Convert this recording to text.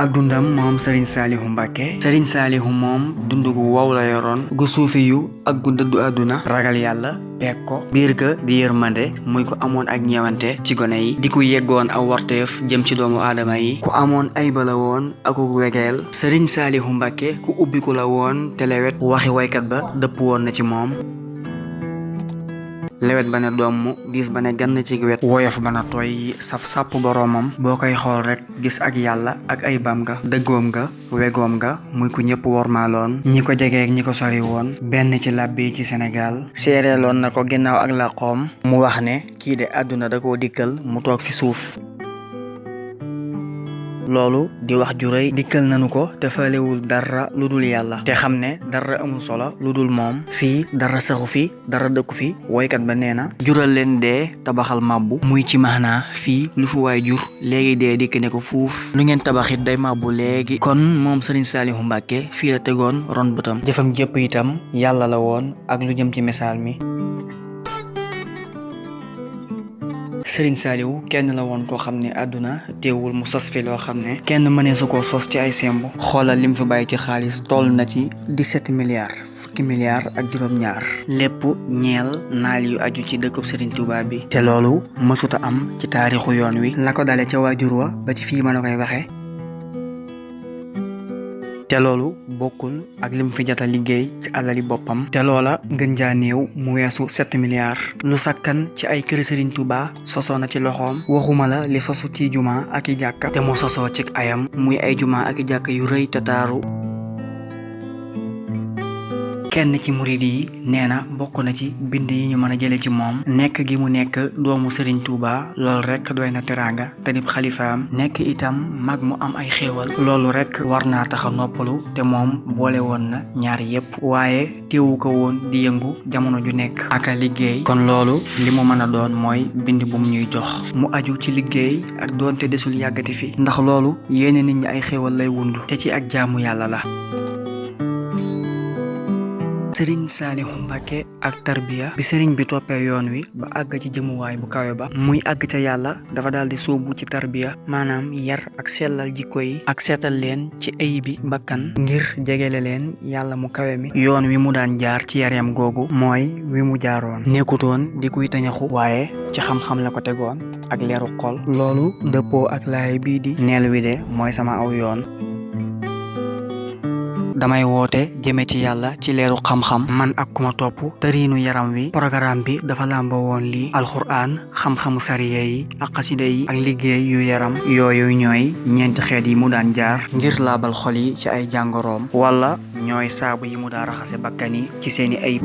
ak dundam moom Serigne Saliou Mbacké. Serigne Saliou moom dund gu wow la yoroon gu suufi yu ak gu dëddu àdduna ragal yàlla peeg ko biir ga di yërmande muy ko amoon ak ñeewante ci gone yi di ku yeggoon aw warteef jëm ci doomu aadama yi ku amoon ay bala woon ak ku wegeel Serigne Saliou Mbacké ku ubbiku la woon te lewet waxi waykat ba dëpp woon na ci moom lewet ba ne doom diis ba ne gann ci wet woyof ba na tooy saf sàpp boroomam boo koy xool rek gis ak yàlla ak ay bam nga dëggoom nga wegoom nga muy ku ñëpp wormaaloon ñi ko jegeek ñi ko sori woon benn ci làbbi ci Sénégal séeréeloon na ko ginnaaw ak làqoom mu wax ne kii de àdduna da koo dikkal mu toog fi suuf loolu di wax ju rëy dikkal nanu ko te falewul dara lu dul yàlla te xam ne dara amul solo lu dul moom fii dara saxu fi dara dëkku fi woykat ba nee na jural leen dee tabaxal màbbu muy ci maanaa fii lu fu waay jur léegi dee dikk ne ko fuuf lu ngeen tabaxit day màbbu léegi kon moom Serigne Saliou Mbacké fii la tegoon ron bëtam jëfam jëpp itam yàlla la woon ak lu jëm ci misaal mi Serigne Saliou kenn la woon koo xam ne àdduna teewul mu sos fi loo xam ne kenn mënee su ko sos ci ay semb xoolal lim fi bàyyi ci xaalis toll na ci 17 milliards fukki milliards ak juróom-ñaar lépp ñeel naal yu aju ci dëkkub Serigne Touba bi te loolu mësuta am ci taarixu yoon wi la ko dale ca waajur wa ba ci fii mën a koy waxee te loolu bokkul ak lim fi jota liggéey ci alali boppam te loola gën jaa néew mu weesu 7 milliards lu sakkan ci ay kër Serigne Touba sosoo na ci loxoom waxuma la li sosu ci juma ak i jàkka te mu sosoo ci ayam muy ay juma ak i jàkka yu rëy te taaru kenn ci murid yi nee na bokk na ci bind yi ñu mën a jële ci moom nekk gi mu nekk doomu Serigne Touba loolu rek doy na teraanga te dib xalifaam nekk itam mag mu am ay xéewal loolu rek war naa tax a noppalu te moom boole woon na ñaar yépp waaye teewu ko woon di yëngu jamono ju nekk ak a liggéey kon loolu li mu mën a doon mooy bind bu mu ñuy jox mu aju ci liggéey ak doonte desul yàggati fi ndax loolu yéene nit ñi ay xéewal lay wundu te ci ak jaamu yàlla la Serigne Saliou Mbacké ak tarbiya bi Serigne bi toppee yoon wi ba àgg ci jëmuwaay bu kawe ba muy àgg ca yàlla dafa daal di sóobu ci tarbiya maanaam yar ak sellal jikko yi ak seetal leen ci ayibi bakkan ngir jegele leen yàlla mu kawe mi yoon wi mu daan jaar ci yareem googu mooy wi mu jaaroon nekkutoon di kuy tañaxu waaye ci xam-xam la ko tegoon ak leeru xol loolu dëppoo ak laay bii di neel wi de mooy sama aw yoon damay woote jëme ci yàlla ci leeru xam-xam man ak kuma topp tëriinu yaram wi programme bi dafa làmba woon lii alxuraan xam-xamu sariya yi ak xasida yi ak liggéey yu yaram yooyu ñooy ñeenti xeet yi mu daan jaar ngir laabal xol yi ci ay jàngoroom wala ñooy saabu yi mu daan raxase bakkan yi ci seeni ayib